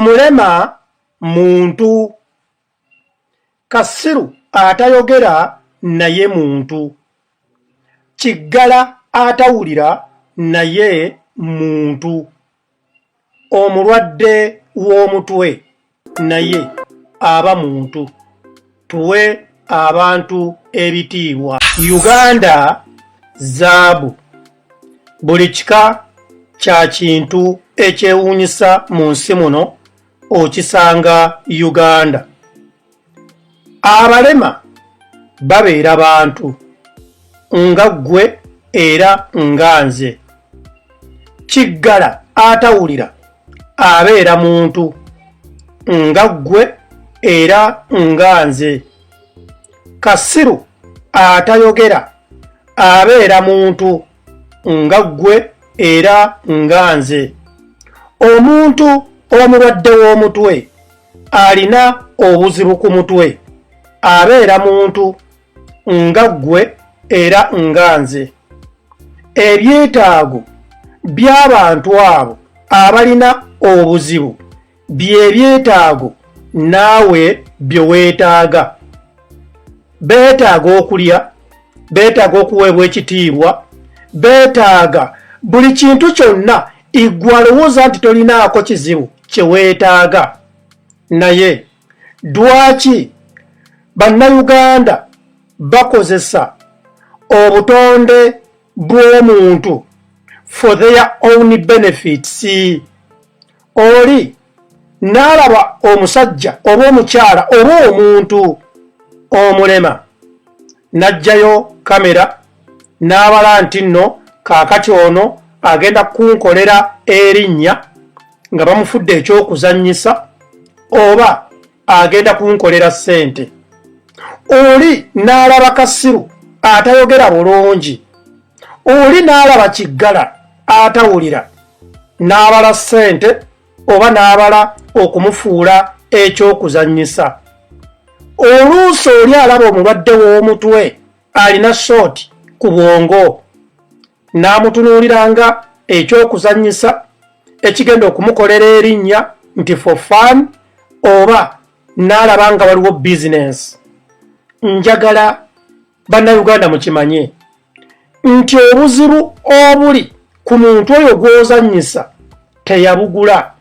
Omulema muntu. Kasiru atayogera naye muntu. Kiggala atawulira naye muntu. Omulwadde w'omutwe naye aba muntu. Tuwe abantu ebitiibwa. Uganda zaabu. Buli kika kya kintu ekyewuunyisa mu nsi muno okisanga Uganda. Abalema babeera bantu nga ggwe era nga nze. Kiggala atawulira abeera muntu nga ggwe era nga nze. Kasiru atayogera abeera muntu nga ggwe era nga nze. Omuntu omulwadde w'omutwe alina obuzibu ku mutwe abeera muntu nga ggwe era nga nze. Ebyetaago by'abantu abo abalina obuzibu bye byetaago naawe bye weetaaga. Beetaaga okulya, beetaaga okuweebwa ekitiibwa, beetaaga buli kintu kyonna. Igwe alowooza nti tolinaako kizibu kye weetaaga, naye lwaki Bannayuganda bakozesa obutonde bw'omuntu for their own benefits? Oli n'alaba omusajja oba omukyala oba omuntu omulema n'aggyayo kamera n'abala nti nno kaakati ono agenda kunkolera erinnya nga bamufudde eky'okuzannyisa oba agenda kunkolera ssente. Oli n'alaba kasiru atayogera bulungi, oli n'alaba kiggala atawulira n'abala ssente oba n'abala okumufuula eky'okuzannyisa. Oluusi oli alaba omulwadde w'omutwe alina sooti ku bwongo n'amutunuulira nga eky'okuzannyisa ekigenda okumukolera erinnya nti for fun, oba n'alaba nga waliwo bizinensi. Njagala Bannayuganda mukimanye nti obuzibu obuli ku muntu oyo gw'ozannyisa teyabugula.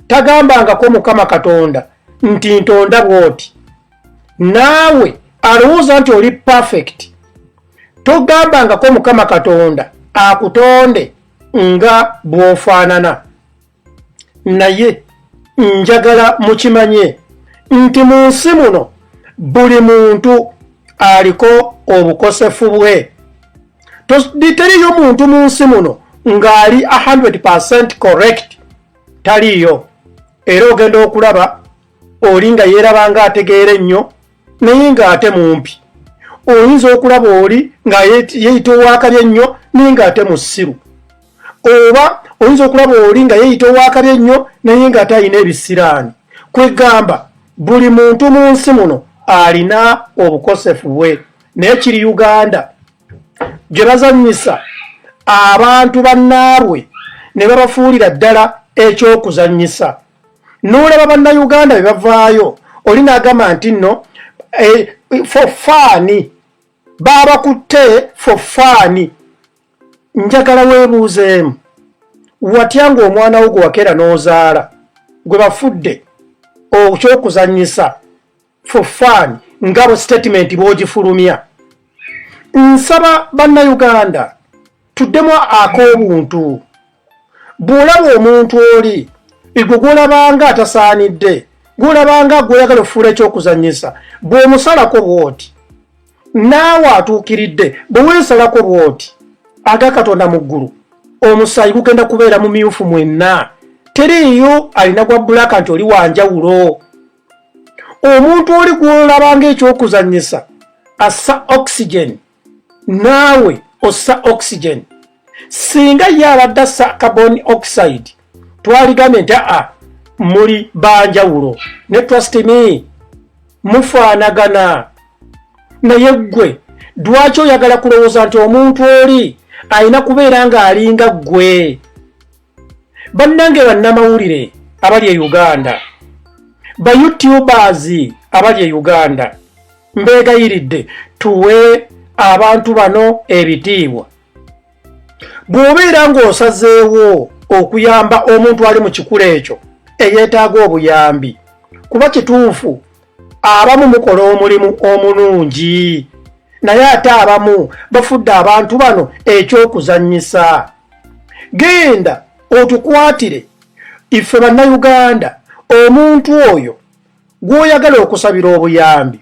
Tagambangako Mukama Katonda nti ntonda bw'oti. Naawe alowooza nti oli perfect, togambangako Mukama Katonda akutonde nga bw'ofaanana. Naye njagala mukimanye nti mu nsi muno buli muntu aliko obukosefu bwe. Teriyo muntu mu nsi muno ng'ali 100% correct, taliiyo. Era ogenda okulaba oli nga yeeraba nga ategeera ennyo naye ng'ate mumpi. Oyinza okulaba oli nga yeeyita owakabi ennyo naye ng'ate musiru, oba oyinza okulaba oli nga yeeyita owakabi ennyo naye ng'ate alina ebisiraani. Kwegamba buli muntu mu nsi muno alina obukosefu bwe. Naye kiri Uganda gye bazannyisa abantu bannaabwe ne babafuulira ddala eky'okuzannyisa. N'olaba Bannayuganda be bavaayo, oli n'agamba nti nno for fun, baabakutte for fun. Njagala weebuuzeemu watya ng'omwana wo gwe wakeera n'ozaala gwe bafudde ekyokuzannyisa for fun, nga bwe statement bw'ogifulumya. Nsaba Bannayuganda tuddemu ak'obuntu. Bw'olaba omuntu oli igwe gw'olabanga atasaanidde, gw'olabanga gw'oyagala okufuula ekyokuzannyisa, bw'omusalako bw'oti, naawe atuukiridde bwe weesalako bw'oti, aga Katonda mu ggulu omusaayi gugenda kubeera mu myufu mwenna. Teriiyo alina gwa black nti oli wanjawulo. Omuntu oli gw'olabanga ekyokuzannyisa assa oxygen, naawe ossa oxygen. Singa ye abadde assa carbon oxide, twaligambye nti aa, muli banjawulo, ne trust me, mufaanagana. Naye ggwe lwaki oyagala kulowooza nti omuntu oli alina kubeera ng'alinga ggwe? Bannange bannamawulire abali e Uganda, ba YouTubers abali e Uganda, mbeegayiridde tuwe abantu bano ebitiibwa. Bw'obeera ng'osazeewo okuyamba omuntu ali mu kikula ekyo eyeetaaga obuyambi, kuba kituufu abamu mukola omulimu omulungi, naye ate abamu bafudde abantu bano ekyokuzannyisa. Genda otukwatire ife Bannayuganda omuntu oyo gw'oyagala okusabira obuyambi.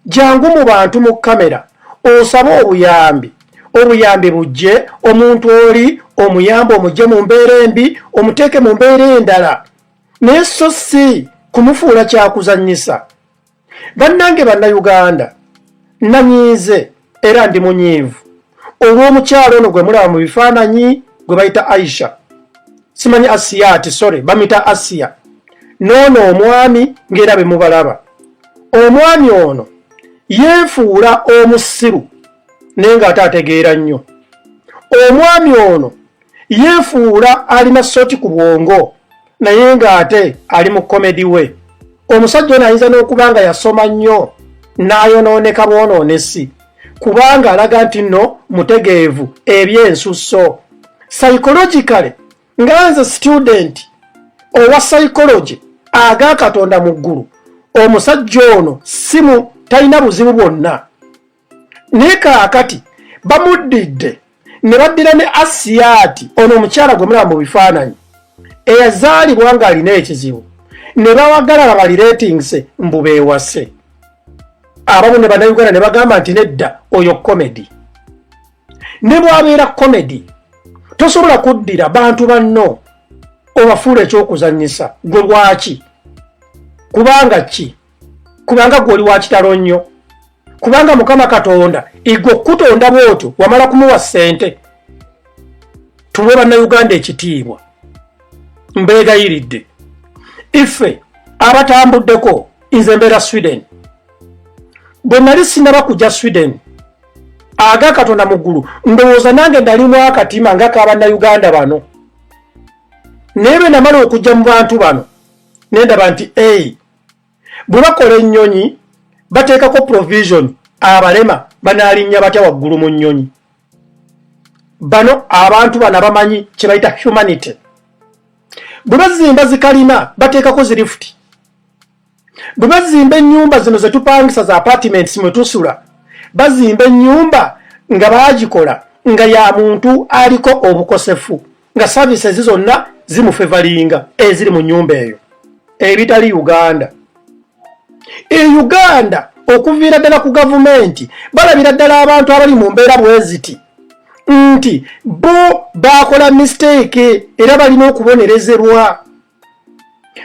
Jangu mu bantu mu kamera osabe obuyambi, obuyambi bujje, omuntu oli omuyambe, omugye mu mbeera embi omuteeke mu mbeera endala, naye so si kumufuula kyakuzannyisa. Bannange Bannayuganda, nanyiize era ndi munyiivu olw'omukyalo ono gwe mulaba mu bifaananyi gwe bayita Aisha, simanyi Asiyati, sorry, bamita Asiya, n'ono omwami ng'era be mubalaba. Omwami ono yeefuula omusiru naye ng'ate ategeera nnyo. Omwami ono yeefuula alina soti ku bwongo naye ng'ate ali mu comedy we. Omusajja ono ayinza n'okuba nga yasoma nnyo n'ayonooneka bwonoonesi, kubanga alaga nti nno mutegeevu ebyensusso. Psychologically, nga nze student owa psychology, aga Katonda mu ggulu, omusajja ono simu talina buzibu bwonna. Naye kaakati bamuddidde ne baddira ne Asiyaati ono omukyala gwe mulaba mu bifaananyi eyazaalibwa ng'alina ekizibu, ne bawagalala bali ratings mbu beewase. Abamu ne Bannayuganda ne bagamba nti nedda, oyo comedy. Ne bw'abeera comedy, tosobola kuddira bantu banno obafuula ekyokuzannyisa. Gwe lwaki? Kubanga ki? Kubanga gwe oli wa kitalo nnyo? Kubanga Mukama Katonda igwe okukutonda bw'otyo wamala kumuwa ssente? Tuwe Bannayuganda ekitiibwa, mbeegayiridde. Ife abatambuddeko, nze mbeera Sweden. Bwe nali sinaba kujja Sweden, aga Katonda mu ggulu, ndowooza nange nalimu akatima nga kabannayuganda bano, naye bwe namala okujja mu bantu bano nendaba nti ei, bwe bakola ennyonyi bateekako provision, abalema banaalinnya batya waggulu mu nnyonyi? Bano abantu bano abamanyi kye bayita humanity, bwe bazimba zikalina bateekako zi lift. Bwe bazimba ennyumba zino zetupangisa za apartments mwe tusula, bazimba ennyumba nga baagikola nga ya muntu aliko obukosefu, nga services zonna zimufavouringa eziri mu nnyumba eyo. Ebitali Uganda. E Uganda, okuviira ddala ku gavumenti, balabira ddala abantu abali mu mbeera bwe ziti nti bo bakola mistake era balina okubonerezebwa.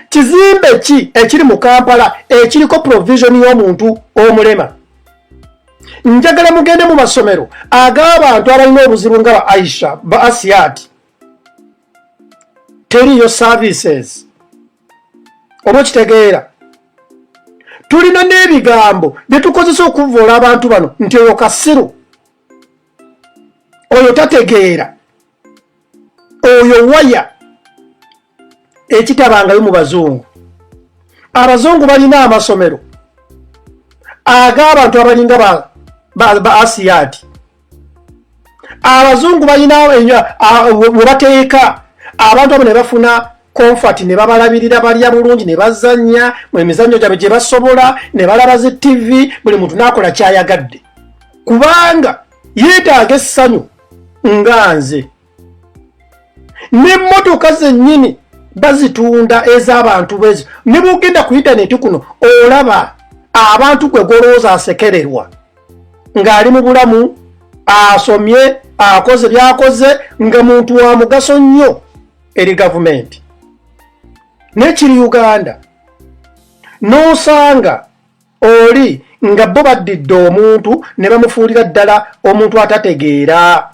Kizimbe ki ekiri mu Kampala ekiriko provision y'omuntu omulema? Njagala mugende mu masomero ag'abantu abalina obuzibu nga ba Aisha, ba Asiati, teriyo services. Oba okitegeera, tulina n'ebigambo bye tukozesa okuvvoola abantu bano nti oyo kasiru, oyo tategeera, oyo waya, ekitabangayo mu bazungu. Abazungu balina amasomero ag'abantu abalinga ba Asiyaati. Abazungu balina we bateeka abantu abo ne bafuna comfort, ne babalabirira, balya bulungi, ne bazannya mu emizannyo gyabwe gye basobola, ne balaba zi TV, buli muntu n'akola kyayagadde kubanga yeetaaga essanyu nga nze. N'emmotoka zennyini bazitunda ez'abantu bwezo. Ne bwogenda ku intaneti kuno olaba abantu gwe golowooza asekererwa ng'ali mu bulamu, asomye, akoze byakoze, nga muntu wa mugaso nnyo eri gavumenti. Nekiri Uganda, n'osanga oli nga bo baddidde omuntu ne bamufuulira ddala omuntu atategeera,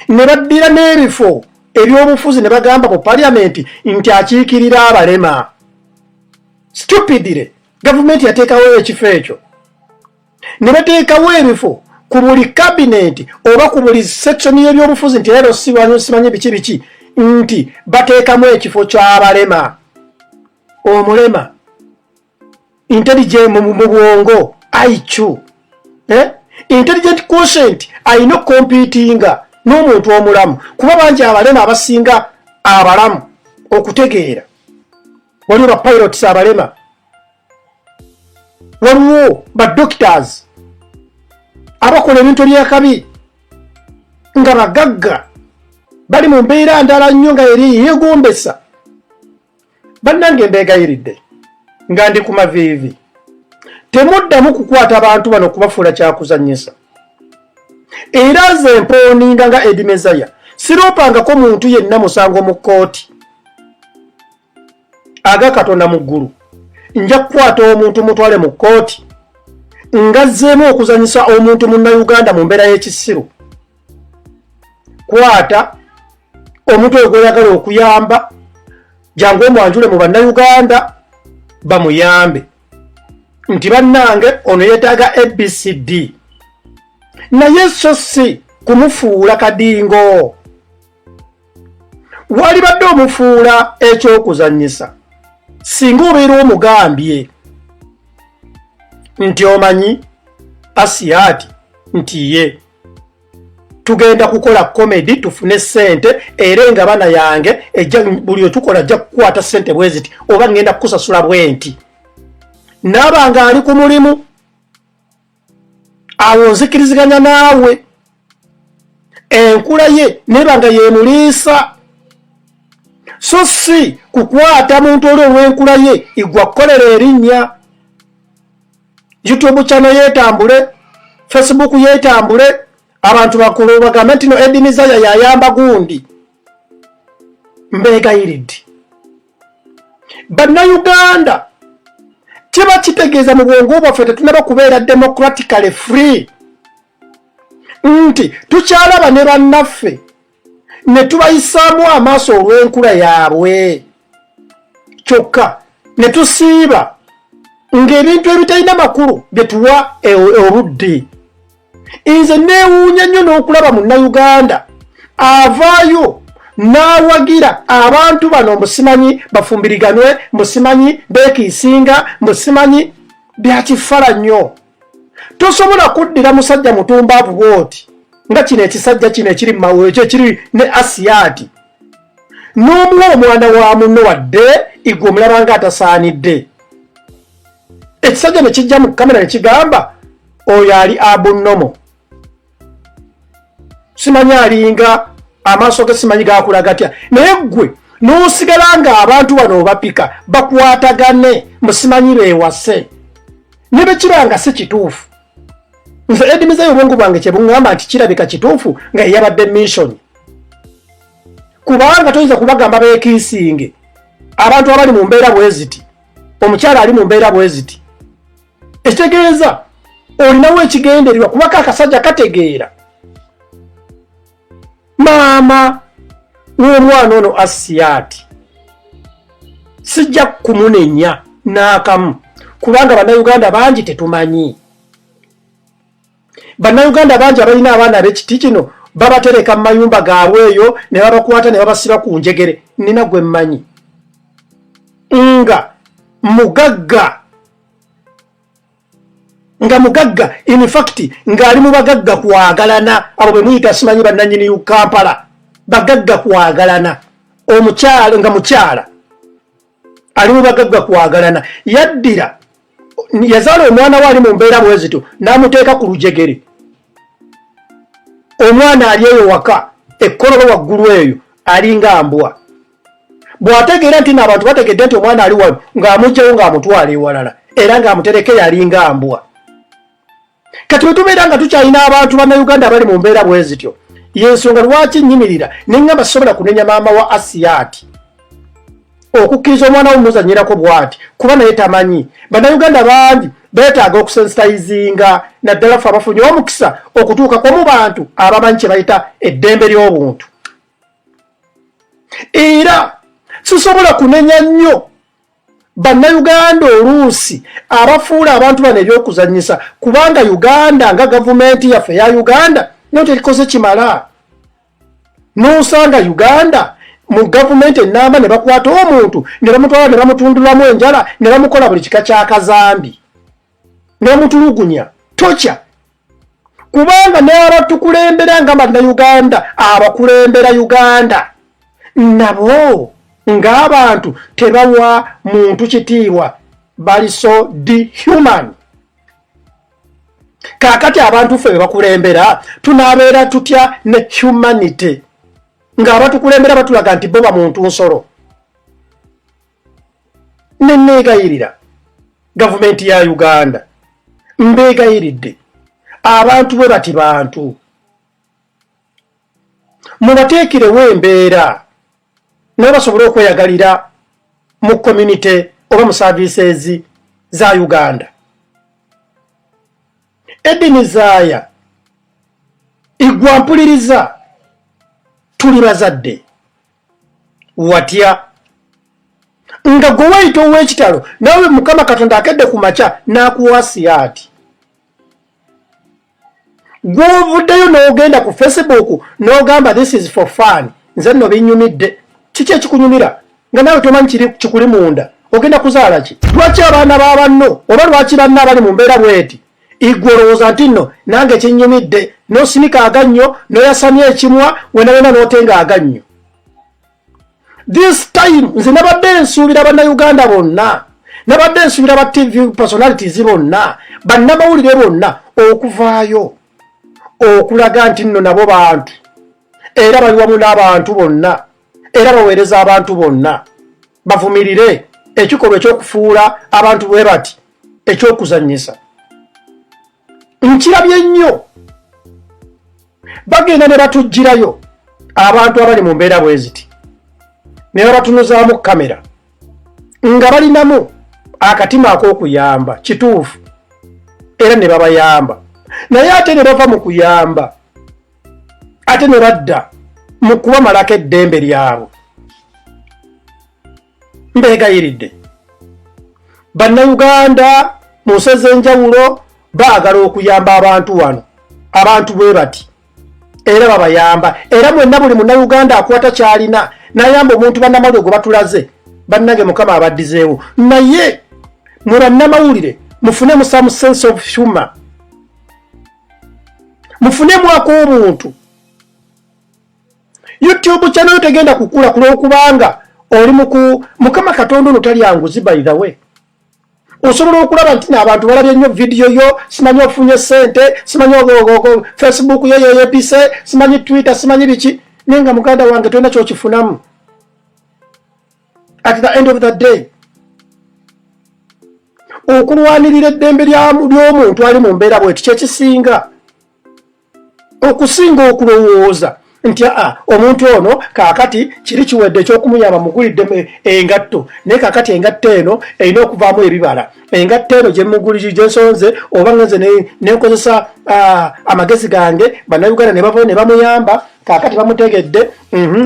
ne baddira n'ebifo ebyobufuzi ne bagamba mu paliamenti nti akiikirira abalema. Stupidly, gavumenti yateekawo ekifo ekyo, ne bateekawo ebifo ku buli kabineti oba ku buli section y'ebyobufuzi nti era simanyi biki biki. Nti bateekamu ekifo ky'abalema. Omulema intelligent mu bwongo, IQ, eh? Intelligent quotient, alina okucompetinga n'omuntu omulamu, kuba bangi abalema abasinga abalamu okutegeera. Waliwo ba pilots abalema, waliwo ba doctors abakola ebintu ebyakabi nga bagagga, bali mu mbeera ndala nnyo nga eri yeegombesa. Bannange, mbeegayiridde nga ndi ku maviivi, temuddamu kukwata bantu bano kubafuula kyakuzannyisa. Era nze mpooninga nga Eddie Mezaya, siroopangako muntu yenna musango mu kkooti. Aga Katonda mu ggulu, nja kukwata omuntu mutwale mu kkooti ngazzeemu okuzanyisa omuntu munnayuganda mu mbeera y'ekisiru. Kwata omuntu oyo gw'oyagala okuyamba, jangu omwanjule mu bannayuganda bamuyambe nti bannange ono yeetaaga ABCD, naye so si kumufuula kadingo. Walibadde omufuula ekyokuzannyisa singa obeera omugambye nti omanyi Asiyaati nti ye tugenda kukola comedy tufune ssente, era engabana yange ejja buli otukola ajja kukwata ssente bwe ziti, oba ngenda kukusasula bwe nti. Naaba nga ali ku mulimu awo, nzikiriziganya naawe, enkula ye neba nga yemuliisa, so si kukwata muntu oli olw'enkula ye igwa kukolera erinnya, YouTube channel yeetambule, Facebook yeetambule, abantu bakulu bagambe nti no Eddie Mezaya yayamba gundi. Mbeegayiridde bannayuganda, kiba kitegeeza mu bwongo bwaffe tetunaba kubeera democratically free, nti tukyalaba ne bannaffe ne tubayisaamu amaaso olw'enkula yaabwe, kyokka ne tusiiba ng'ebintu ebitalina makulu bye tuwa obudde. Nze neewuunya nnyo n'okulaba munnayuganda avaayo n'awagira abantu bano, mbusimanyi bafumbiriganwe, mbusimanyi beekiisinga, mbusimanyi byakifala nnyo. Tosobola kuddira musajja mutumbaavu bwoti nga kino ekisajja kino ekiri mumaweekyo ekiri ne Asiyaati n'omuwa omwana wa munno, wadde igwe omulaba nga atasaanidde. Ekisajja ne kijja mu kamera ne kigamba oyo ali abnormal, simanyi alinga amaaso ge simanyi gakula gatya, naye ggwe n'osigala ng'abantu bano obapika bakwatagane, musimanyi beewase, ne bwe kiba nga si kituufu. Nze Eddie Mezaya, obwongo bwange kyebuŋŋamba nti kirabika kituufu nga yeyabadde mission, kubanga toyinza kubagamba beekiisinge abantu abali mu mbeera bwe ziti, omukyala ali mu mbeera bwe ziti. Ekitegeeza olinawo ekigendererwa, kubako akasajja kategeera. Maama w'omwana ono Asiyaati sijja kumunenya n'akamu, kubanga bannayuganda bangi tetumanyi. Bannayuganda bangi abalina abaana ab'ekiti kino babatereka mu mayumba gaabwe eyo ne babakwata ne babasiba ku njegere. Nina gwe mmanyi nga mugagga, nga mugagga in fact ng'ali mu bagagga kwagalana, abo be muyita simanyi bannannyini Kampala, bagagga kwagalana. Omukyala nga mukyala ali mu bagagga kwagalana, yaddira yazaala omwana we ali mu mbeera bwe zityo n'amuteeka ku lujegere. Omwana ali eyo waka ekkoloba waggulu eyo alinga mbwa. Bw'ategeera nti n'abantu bategedde nti omwana ali wano, ng'amugjawo ng'amutwala ewalala era ng'amuterekeyo alinga mbwa. Kati bwe tubeera nga tukyalina abantu bannayuganda abali mu mbeera bwe zityo, yensonga lwaki nnyimirira ne ŋŋamba sisobola kunenya maama wa Asiyaati okukkiriza omwana we muzanyirako bw'ati, kuba naye tamanyi. Bannayuganda bangi beetaaga okusensitizinga, naddala ffe abafunye omukisa okutuukako mu bantu abamanyi kye bayita eddembe ly'obuntu. Era sisobola kunenya nnyo bannayuganda oluusi abafuula abantu bano ebyokuzanyisa, kubanga Uganda nga gavumenti yaffe ya Uganda nayo terikoze kimala. N'osanga Uganda Mu gavumenti enamba ne bakwata omuntu ne bamutwala ne bamutundulamu enjala ne bamukola buli kika kya kazambi ne bamutulugunya tokya, kubanga n'abatukulembera nga Bannayuganda abakulembera Uganda nabo ng'abantu tebawa muntu kitiibwa, bali so dehuman. Kaakati abantu ffe be bakulembera tunaabeera tutya ne humanity ng'abatukulembera batulaga nti bo bamuntu nsolo? Neneegayirira gavumenti ya Uganda, mbeegayiridde, abantu bwe bati bantu mubateekerewo embeera naye basobole okweyagalira mu community oba mu services za Uganda. Eddie Mizaya, igwa mpuliriza, tuli bazadde. Watya nga gwe weyita ow'ekitalo, nawe Mukama Katonda akedde ku makya n'akuwa siyaati, gw'ovuddeyo n'ogenda ku Facebook n'ogamba, "This is for fun, nze nno binnyumidde." Kiki ekikunyumira nga naawe tomanyi kiri kikuli munda? Ogenda kuzaala ki? Lwaki abaana ba banno oba lwaki banno abali mu mbeera bweti, igwe olowooza nti nno nange kinnyumidde, n'osinika agannyo, n'oyasamya ekimwa wena wena, n'otenga agannyo? This time nze nabadde nsuubira Bannayuganda bonna, nabadde nsuubira ba TV personalities bonna, bannamawulire bonna okuvaayo okulaga nti nno nabo bantu era bali wamu n'abantu bonna era baweereza abantu bonna, bavumirire ekikolwa ekyokufuula abantu bwe bati ekyokuzannyisa. Nkirabye nnyo, bagenda ne batugirayo abantu abali mu mbeera bwe ziti ne babatunuzaamu kamera nga balinamu akatima ak'okuyamba, kituufu, era ne babayamba, naye ate ne bava mu kuyamba, ate ne badda mu kubamalako eddembe lyabwe. Mbeegayiridde, Bannayuganda mu nsi ez'enjawulo baagala okuyamba abantu wano, abantu bwe bati, era babayamba. Era mwenna, buli Munnayuganda akwata kyalina n'ayamba omuntu, bannamawulire gwe batulaze, bannange, Mukama abaddizeewo. Naye mwe bannamawulire mufunemu some sense of humor, mufunemu ak'obuntu. YouTube channel yo tegenda kukula kulwokubanga oli muku Mukama Katonda ono talyanguzi. By the way, osobola okulaba nti abantu balabye nnyo vidiyo yo, simanyi ofunye sente, simanyi Facebook yo yeyepise, simanyi Twitter, simanyi biki, naye nga muganda wange tolina kyokifunamu. At the end of the day, okulwanirira eddembe ly'omuntu ali mu mbeera bweti kyekisinga okusinga okulowooza nti aa, omuntu ono kaakati kiri kiwedde ekyokumuyamba, mugulidde engatto, naye kaakati engatto eno erina okuvaamu ebibala. Engatto eno gyemuguliri gyensonze oba ngenze nenkozesa amagezi gange, Bannayuganda ne bavayo ne bamuyamba, kaakati bamutegedde.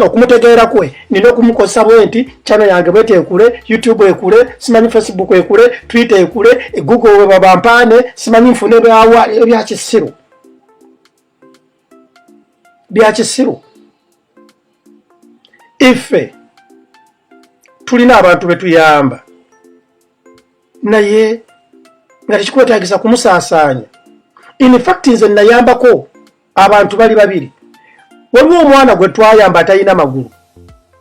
Okumutegeera kwe nina okumukozesa bwe nti channel yange bweti ekule, YouTube ekule, simanyi Facebook ekule, Twitter ekule, Google babampaane, simanyi nfune byawa. Ebyakisiru, byakisiru. Ife tulina abantu betuyamba, naye nga tekikwetagisa kumusaasaanya. In fact, nze nayambako abantu bali babiri. Waliwo omwana gwe twayamba atalina magulu,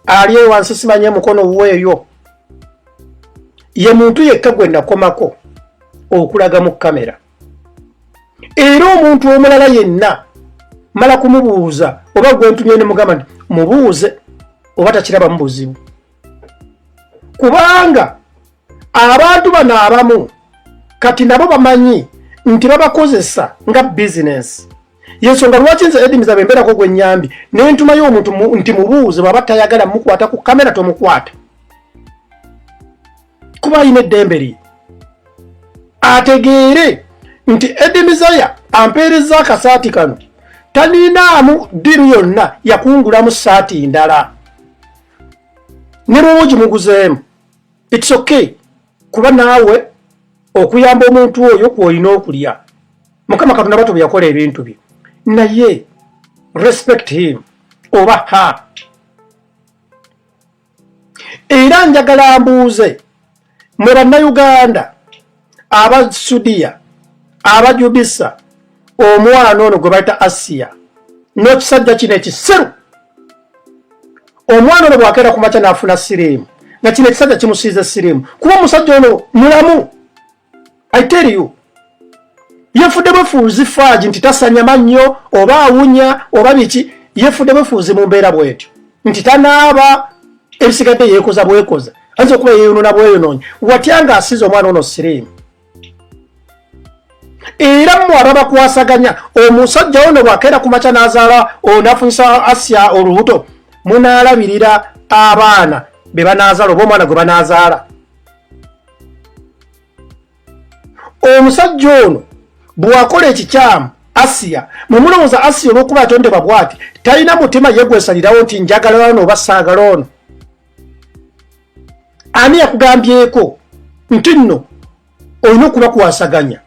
ali ewansi, simanye mukono weeyo. Ye muntu yekka gwe nakomako okulaga mu kamera. Era omuntu omulala yenna mala kumubuuza, oba gwe ntumye ne mugamba nti mubuuze oba takirabamu buzibu, kubanga abantu bano abamu kati nabo bamanyi nti babakozesa nga bizinesi. Yensonga lwaki nze Eddie Mizaya embeerako gwe nyambi nentumayo omuntu nti mubuuze, bwaba tayagala mukwata ku kamera, tomukwata, kuba alina eddembe lye ategeere nti Eddie Mizaya ampeereza akasaati kano, taninaamu ddiru yonna yakungulamu saati ndala, ne bwoba ogimuguzeemu, it's okay, kuba naawe okuyamba omuntu oyo kwolina okulya. Mukama Katonda bato bwe yakola ebintu bye, naye respect him oba ha. Era njagala mbuuze mwe Bannayuganda aba Sudiya, abajubisa omwana ono gwe bayita Asiya n'ekisajja kino ekisiru. Omwana ono bw'akeera ku makya n'afuna siriimu, nga kino ekisajja kimusiize siriimu, kuba omusajja ono mulamu. I tell you, yefudde bwefuuzi faagi nti tasanya mannyo oba awunya oba biki, yefudde bwefuuzi mu mbeera bwetyo nti tanaaba, ebisigadde yeekoza bwekoza, ayinza okuba yeeyonona bweyonoonyi. Watya nga asize omwana ono siriimu? Era mmwe ababakwasaganya, omusajja ono bw'akeera ku makya n'azaala, n'afunyisa Asiya olubuto, munaalabirira abaana be banaazaala oba omwana gwe banaazaala? Omusajja ono bw'akola ekikyamu Asiya, mwe mulowooza Asiya olw'okuba atondebwa bw'ati talina mutima ye gwesalirawo nti njagala ono oba saagala ono? Ani yakugambyeko nti nno olina okubakwasaganya?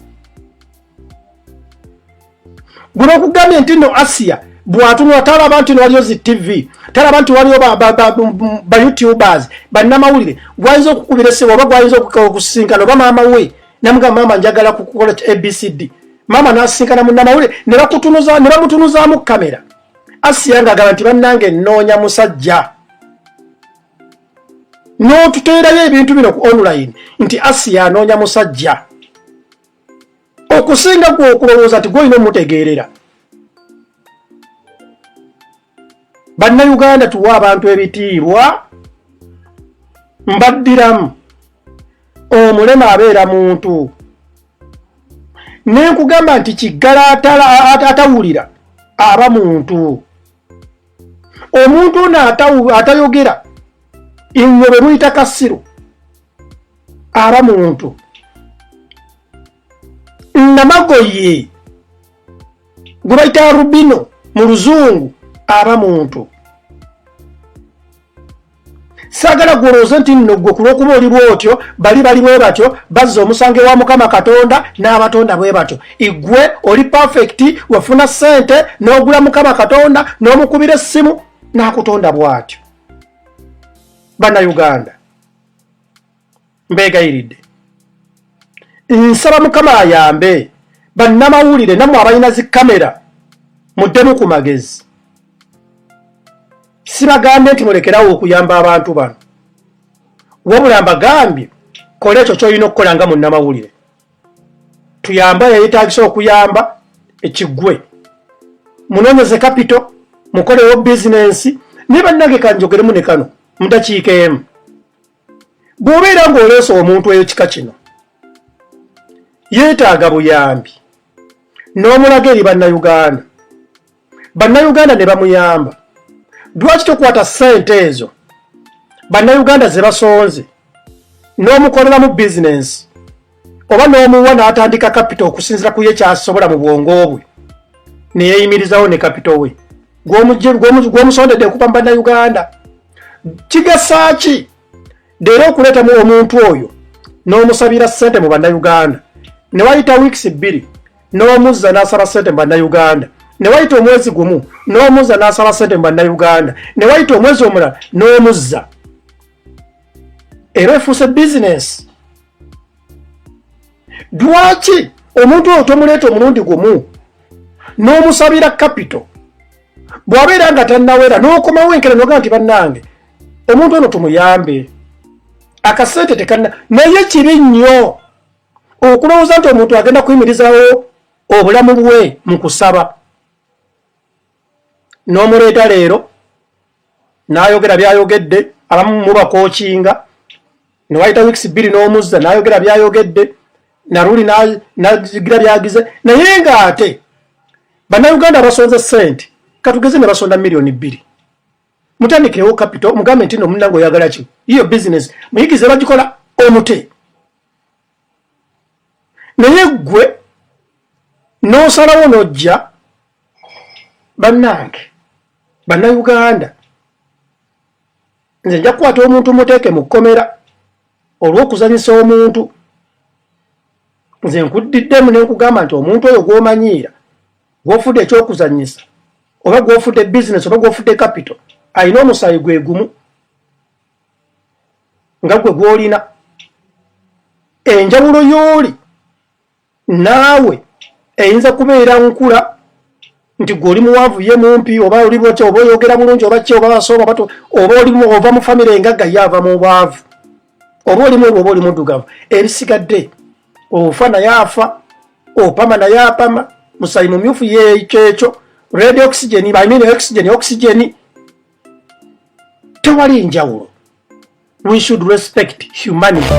Gwe bakugambye nti nno Asiya bw'atunula talaba nti waliyo zi TV, talaba nti waliyo ba YouTubers, bannamawulire gwayinza okukubira essimu oba gwayinza okusisinkana, oba maama we namugamba, "Maama, njagala kukola ABCD." Maama n'asisinkana munnamawulire ne bakutunuza ne bamutunuzaamu kamera, Asiya ng'agamba nti, "Bannange, nnoonya musajja," n'otuteerayo ebintu bino ku online nti Asiya anoonya musajja, okusinga gwe okulowooza nti gwolina omutegeerera. Bannayuganda, tuwa abantu ebitiibwa. Mbaddiramu, omulema abeera muntu. Nenkugamba nti kiggala atawulira aba muntu. Omuntu ono atayogera inywe bwe muyita kasiru aba muntu. Namagoye gwe bayita rubino mu luzungu aba muntu. Saagala gwolowooze nti nno gwe ku lw'okuba oli bwotyo, bali bali bwe batyo, bazza omusango ewa Mukama Katonda n'abatonda bwe batyo. Igwe oli perfect, wafuna ssente n'ogula Mukama Katonda n'omukubira essimu n'akutonda bw'atyo. Bannayuganda, mbeegayiridde, nsaba Mukama ayambe bannamawulire nammwe abalina zi kamera, muddemu ku magezi. Sibagambye nti mulekerawo okuyamba abantu bano, wabula mbagambye kola ekyo kyolina okukola nga munnamawulire, tuyambe yeyetagisa okuyamba ekiggwe, munoonyeze capital, mukolewo bizinensi. Naye bannange, kanjogeremu ne kano mu dakiika emu. Bw'obeera ng'oleese omuntu ekika kino yeetaaga buyambi, n'omulaga eri Bannayuganda, Bannayuganda ne bamuyamba, lwaki tokwata ssente ezo Bannayuganda ze basonze n'omukoleramu bizinensi, oba n'omuwa n'atandika capital okusinziira ku ye kyasobola mu bwongo bwe, ne yeeyimirizawo ne capital we gw'omusondedde okuva mu Bannayuganda? Kigasa ki leero okuleetamu omuntu oyo n'omusabira ssente mu Bannayuganda, ne wayita weeks 2 n'omuzza n'asaba ssente mu Bannayuganda, ne wayita omwezi gumu n'omuzza n'asaba ssente mu Bannayuganda, ne wayita omwezi omulala n'omuzza? Era efuuse bizinesi. Lwaki omuntu oyo tomuleeta omulundi gumu n'omusabira capital, bw'abeera nga tannawera n'okomawo enkera nogaa nti, "Bannange, omuntu ono tumuyambe, akasente tekanna"? Naye kibi nnyo okulowooza nti omuntu agenda kuyimirizawo obulamu bwe mu kusaba, n'omuleeta leero n'ayogera byayogedde, abamu mubakookinga, ne wayita weeks 2 n'omuzza n'ayogera byayogedde, naluli nagira byagize. Naye ng'ate Bannayuganda basonze ssente, katugeze ne basonda miliyoni 2, mutandikirewo capital, mugambe nti no munnange oyagala ki, iyo bizinesi muyigize bagikola omute. Naye ggwe n'osalawo n'ojja. Bannange Bannayuganda, nze nja kukwata omuntu muteeke mu kkomera olw'okuzanyisa omuntu. Nze nkuddiddemu ne nkugamba nti omuntu oyo gw'omanyiira, gw'ofudde ekyokuzanyisa, oba gw'ofudde bizinesi, oba gw'ofudde capital, alina omusaayi gwe gumu. Nga gwe gw'olina enjawulo y'oli naawe eyinza kubeera nkula nti gwe oli muwanvu, ye mumpi, oba oli bwotya, oba oyogera bulungi oba ki, oba basoma oba oba oli ova mu famire engagga, ye ava mu bwavu, oba oli mweru oba oli muddugavu. Ebisigadde, ofa naye afa, opama naye apama, musayi mumyufu yekyo ekyo, red oxygen, I mean oxygen, oxygen, tewali njawulo. We should respect humanity.